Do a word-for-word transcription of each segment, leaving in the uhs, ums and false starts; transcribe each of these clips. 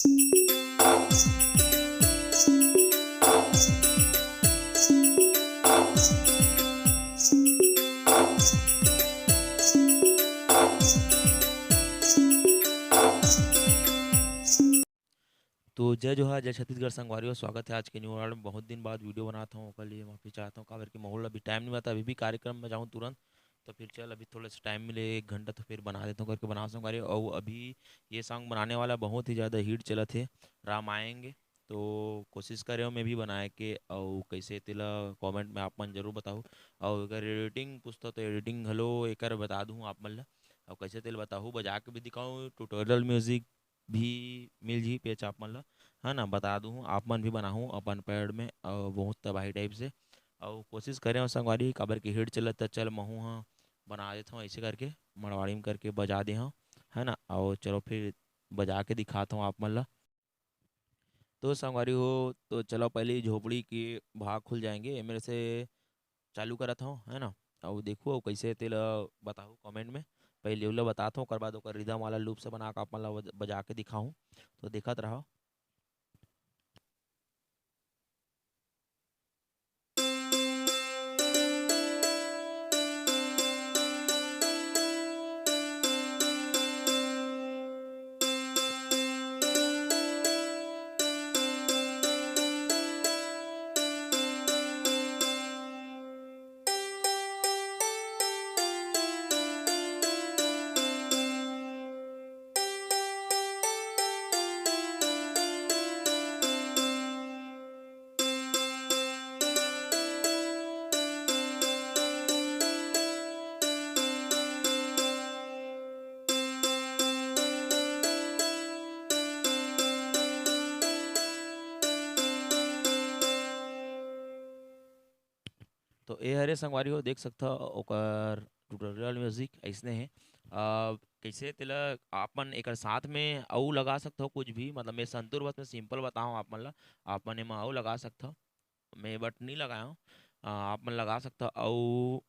तो जय जोहार, जय छत्तीसगढ़ संगवारी हो, स्वागत है आज के न्यू वर्ल्ड में। बहुत दिन बाद वीडियो बनात हूँ, ओकर लिए माफी चाहत हूँ, काबर कि माहौल अभी टाइम नहीं मिलता, अभी भी कार्यक्रम में जाऊँ तुरंत, तो फिर चल अभी थोड़ा सा टाइम मिले, एक घंटा तो फिर बना देता हूँ करके बनाओ संगवारी। और अभी ये सॉन्ग बनाने वाला बहुत ही ज़्यादा हिट चलत है, राम आएंगे। तो कोशिश करे हो मैं भी बनाए के, और कैसे तेला कमेंट में आप मन जरूर बताओ। और अगर एडिटिंग पूछता तो एडिटिंग घलो एकर बता दूँ आप मन ला, और कैसे तेला बताहूँ, बजा के भी दिखाऊँ, ट्यूटोरियल म्यूजिक भी मिल जी पेज आप मन ला, है ना, बता दूँ, आप मन भी बनाहूँ अपन पैड में, और बहुत तबाही टाइप से। और कोशिश करे हो संगवारी, काबर के हिट चलत त चल महूँ ह बना देत हूँ, ऐसे करके मड़वाड़ी में करके बजा दे हूँ, है ना। और चलो फिर बजा के दिखात हूँ आप मन ला। तो संगवारी हो, तो चलो पहले ही झोपड़ी के भाग खुल जाएंगे, ये मेरे से चालू करत हूँ, है ना। और देखो कैसे तेला बताहूँ कमेंट में, पहले ओला बतात हूँ, ओकर बाद ओकर रिदम वाला लूप से बना के आप मन ला बज-, बजा के दिखाहूँ, तो देखत रहो। तो ए हरे संगवारी हो, देख सकथव ओकर ट्यूटोरियल म्यूजिक अइसने हे। अ, कइसे तेला आप मन एकर साथ में अउ लगा सकथव कुछ भी, मतलब मैं संतूर बस में सिंपल बताहूँ आप मन ला, आप मन एमा अउ लगा सकथव। मैं बट नहीं लगाया हूँ, अ, आप मन लगा सकथव। अउ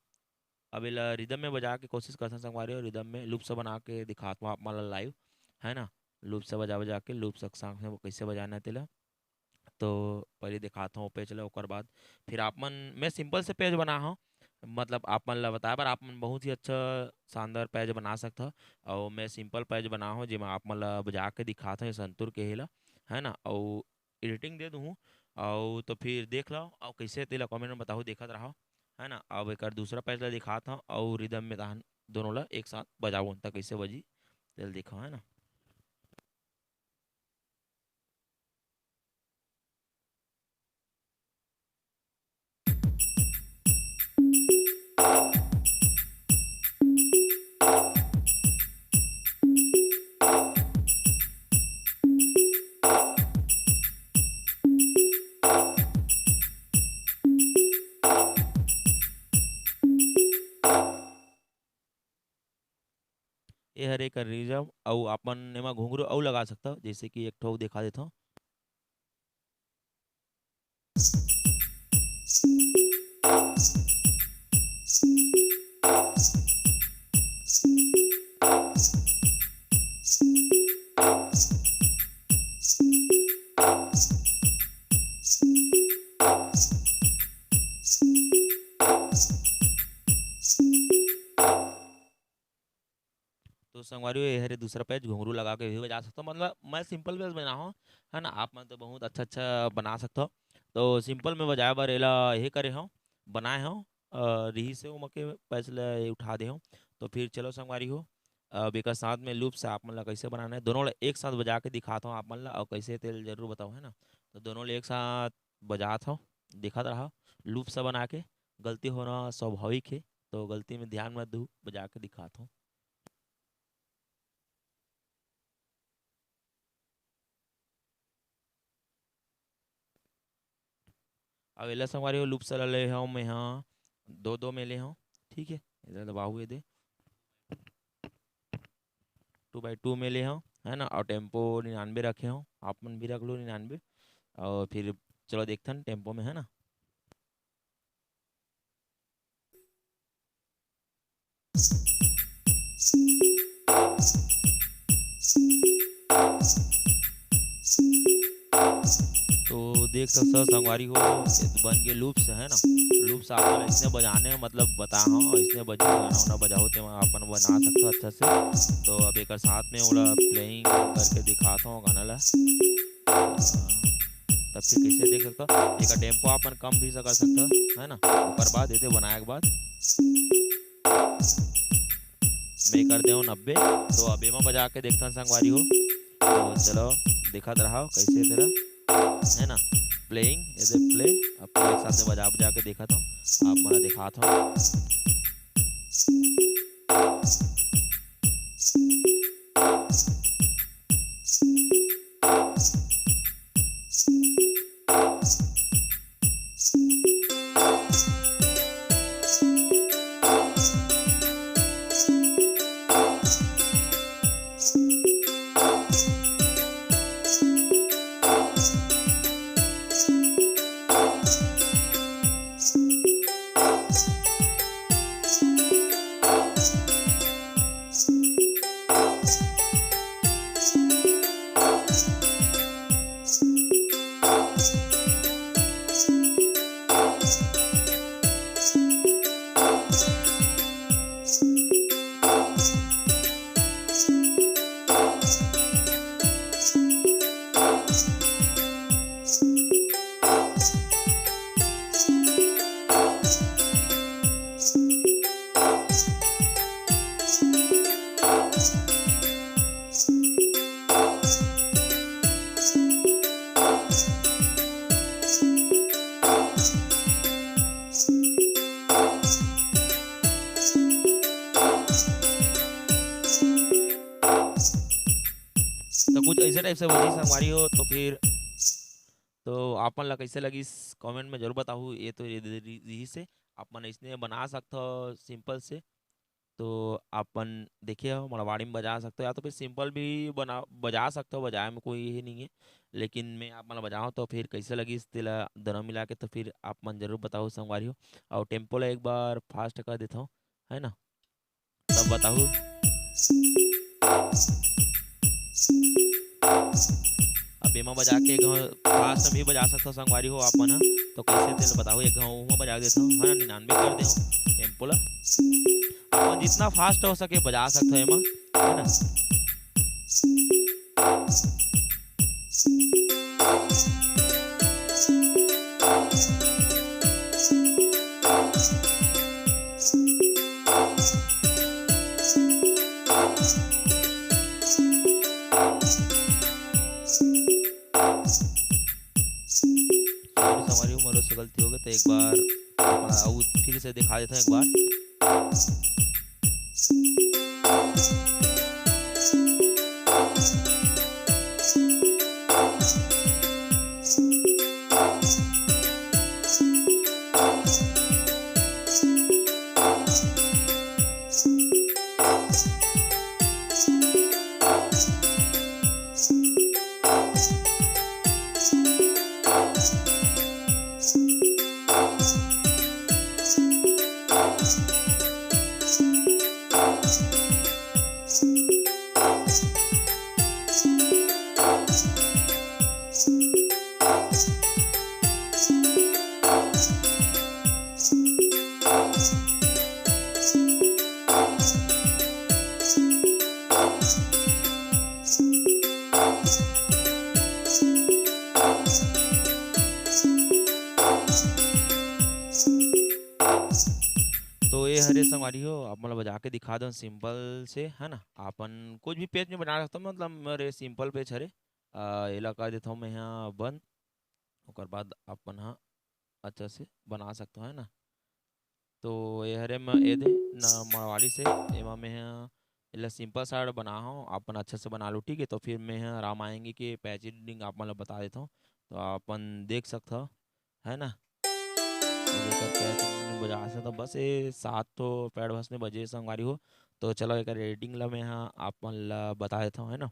अब एला रिदम में बजा के कोशिश करथन संगवारी हो, रिदम में लूप से बना के दिखात हूँ आप मन ला लाइव, है ना? लूप से बजा, बजा के लूप से साथ में कइसे बजाना हे तेला। तो पहले दिखात हूँ पेज ला, ओकर बाद फिर आप मन, मैं सिंपल से पेज बना हूँ, मतलब आप मन ला बताए बर, आप मन बहुत ही अच्छा शानदार पेज बना सकथव। अउ मैं सिंपल पेज बना हूँ, जेमा आप मन ला बजा के दिखात हूँ संतूर के हे ला, है ना? अउ एडिटिंग दे दूँ, अउ तो फिर देख लो, अउ कइसे तेला कमेंट में बताहू, देखत रहो, है ना? अब एकर दूसरा पेज ला दिखात हूँ, अउ रिदम में तहन दोनों ला एक साथ बजाबो, त कइसे बजी, तेला देखो, है ना? ए हरे एकर रिदम, अउ आप मन एमा घुंघरू अउ लगा सकथव, जइसे कि एक ठो अउ दिखा देथव। तो संगवारी हो, ये हरे दूसरा पेज, घुंघरू लगा के भी बजा सकथव। मतलब मैं सिंपल पेज बना हूँ, है ना, आप मन तो बहुत अच्छा अच्छा बना सकथव। तो सिंपल में बजाए बर एला ये करे हूँ, बनाए हूँ, अ, रिहिस हे ओमा के पेज ला ये उठा दे हूँ। तो फिर चलो संगवारी हो, अब एकर साथ में लूप से आप मन ला कइसे बनाना हे, दोनों ला एक साथ बजा के दिखात हूँ आप मन ला, अउ कइसे तेला जरूर बताओ, है ना। तो दोनों ला एक साथ बजात हूँ, देखत रहा, लूप से बना के गलती होना स्वाभाविक हे, तो गलती में ध्यान मत दू, बजा के दिखात हूँ। अब एला संगवारी हो, लूप से ला ले हव मैं हा दो दो में ले हव, ठीक है, एला दबाहू ये दे, टू बाई टू में ले हव, है ना, और टेम्पो निन्यानवे रखे हव, आप मन भी रख लो निन्यानवे। और फिर चलो देखथन टेम्पो में, है ना। तो देख सकथो संगवारी हो, ये तो बन गे लूप्स, है ना। लूप्स आप मन अइसने बजाने, मतलब बता हूँ, अइसने बजहू, गाना वाना बजाहू, तेमा अपन बना सकथो अच्छा से। तो अब एकर साथ में ओला प्लेइंग करके दिखात हूँ गाना ला। तब फिर कइसे देख सकथो, एकर टेम्पो अपन कम भी कर सकथो, है ना। ओकर बाद एदे बनाए के बाद मैं कर देव नब्बे। तो अब एमा बजा के देखथन संगवारी हो। तो चलो, देखत रहो कइसे तेला, है ना, प्लेइंग, एदे प्ले। अब एक साथ में बजा बजा के देखत हूँ, आप मन ला दिखात हूँ। तो कुछ ऐसे टाइप से बनी संगवारी हो, तो फिर तो आप मन ला कैसे लगिस, कमेंट में जरूर बताहू। ये तो ये दे री-, रही से आप मन इसने बना सकथो सिंपल से। तो आप मन देखे हो, मड़वाड़ी में बजा सकथो, या तो फिर सिंपल भी बना, बजा सकथो, बजाए में कोई ये नहीं है। लेकिन मैं आप मन ला बजाऊँ तो फिर कैसे लगिस, तेला दोनों मिला के, तो फिर आप मन जरूर बताहू संगवारी हो। और टेम्पो ला एक बार फास्ट कर देता हूँ, है ना, तब बताहू। अब एमा बजा के एक घाव फास्ट में भी बजा सकथो संगवारी हो आप मन ह। तो कैसे, तेल बताहू, एक घाव उमा बजा देथो, है ना, निन्यानवे कर दे टेम्पो ला। अपन जितना फास्ट हो सके बजा सकथो एमा, है ना। सॉरी संगवारी हो, मोरो से गलती हो गई, तो एक बार अपन अउ फिर से दिखा देता हूँ एक बार। तो ये हरे संगवारी हो, आप मन ला बजा के दिखा दो सिंपल से, है ना। आपन कुछ भी पेज में बना सकते हो, मतलब मेरे सिंपल पेज हरे, अ, एला कर देता हूँ मैं यहाँ बंद। ओकर बाद आप मन ह अच्छा से बना सकते हो, है ना। तो ये हरे मैं ये दे ना मड़वाड़ी से, एमा मैं ह एला सिंपल सा बना हूँ, आप मन अच्छा से बना लो, ठीक है। तो फिर मैं ह राम आएंगे के पैच एडिटिंग आप मन ला बता देता हूँ, तो आप मन देख सकते हो, है ना। तो एकर पैच एडिटिंग बजा से तो बस ये सात तो पैड बस में बजे संगवारी हो। तो चलो एकर एडिटिंग ला मैं ह आप मन ला बता देता हूँ, है ना।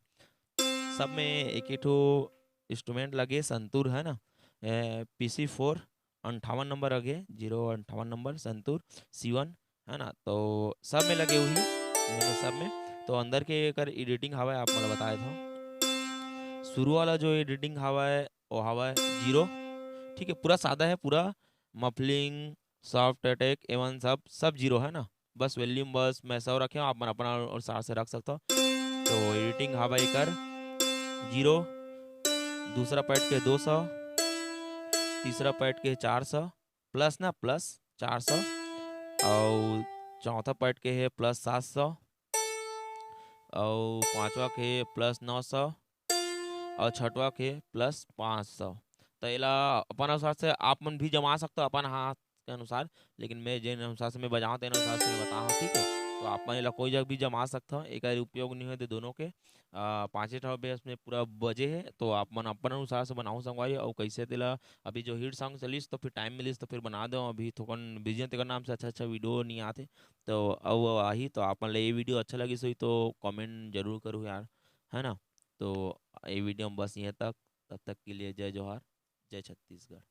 सब में एक ही ठो इंस्ट्रूमेंट लगे, संतूर, है ना, पी सी फोर अंठावन नंबर लगे, जीरो अंठावन नंबर संतूर सी वन, है ना। तो सब में लगे हुई, मतलब सब में। तो अंदर के एकर एडिटिंग हवा आप मन ला बता देता हूँ। शुरू वाला जो ये रीडिंग हवा है, वो हवा है जीरो। ठीक है, पूरा सादा है, पूरा मफलिंग, सॉफ्ट अटैक, एवन सब सब जीरो है ना। बस वॉल्यूम बस मैं सौ रखे हूँ, आप मन अपन अनुसार से रख सकते हो। तो एडिटिंग हवा एकर जीरो, दूसरा पैड के दो सौ, तीसरा पैड के चार सौ प्लस ना प्लस चार सौ, और चौथा पैड के है प्लस सात सौ, और पांचवा के प्लस नौ सौ, और छठवा के प्लस पाँच सौ। तो एला अपन अनुसार से आप मन भी जमा सकते हो अपन हाथ के अनुसार, लेकिन मैं जिन अनुसार से मैं बजाऊँ तेन अनुसार से मैं बताऊँ, ठीक है। तो आप मन एला कोई जगह भी जमा सकते हो, एक उपयोग नहीं होते दोनों के। आ, पाँचे ठो बेस में पूरा बजे है, तो आप मन अपन अनुसार से बनाओ संगवारी। और कैसे तेला अभी जो हिट सॉन्ग चलिस तो फिर टाइम मिलिस तो फिर बना दो, अभी थोकन बिजी तेकर नाम से अच्छा अच्छा वीडियो नहीं आते। तो अब आही तो आप मन ला ये वीडियो अच्छा लगिस होही तो कमेंट जरूर करो यार, है ना। तो ये वीडियो में बस यहाँ तक, तब तक के लिए जय जोहार, जय छत्तीसगढ़।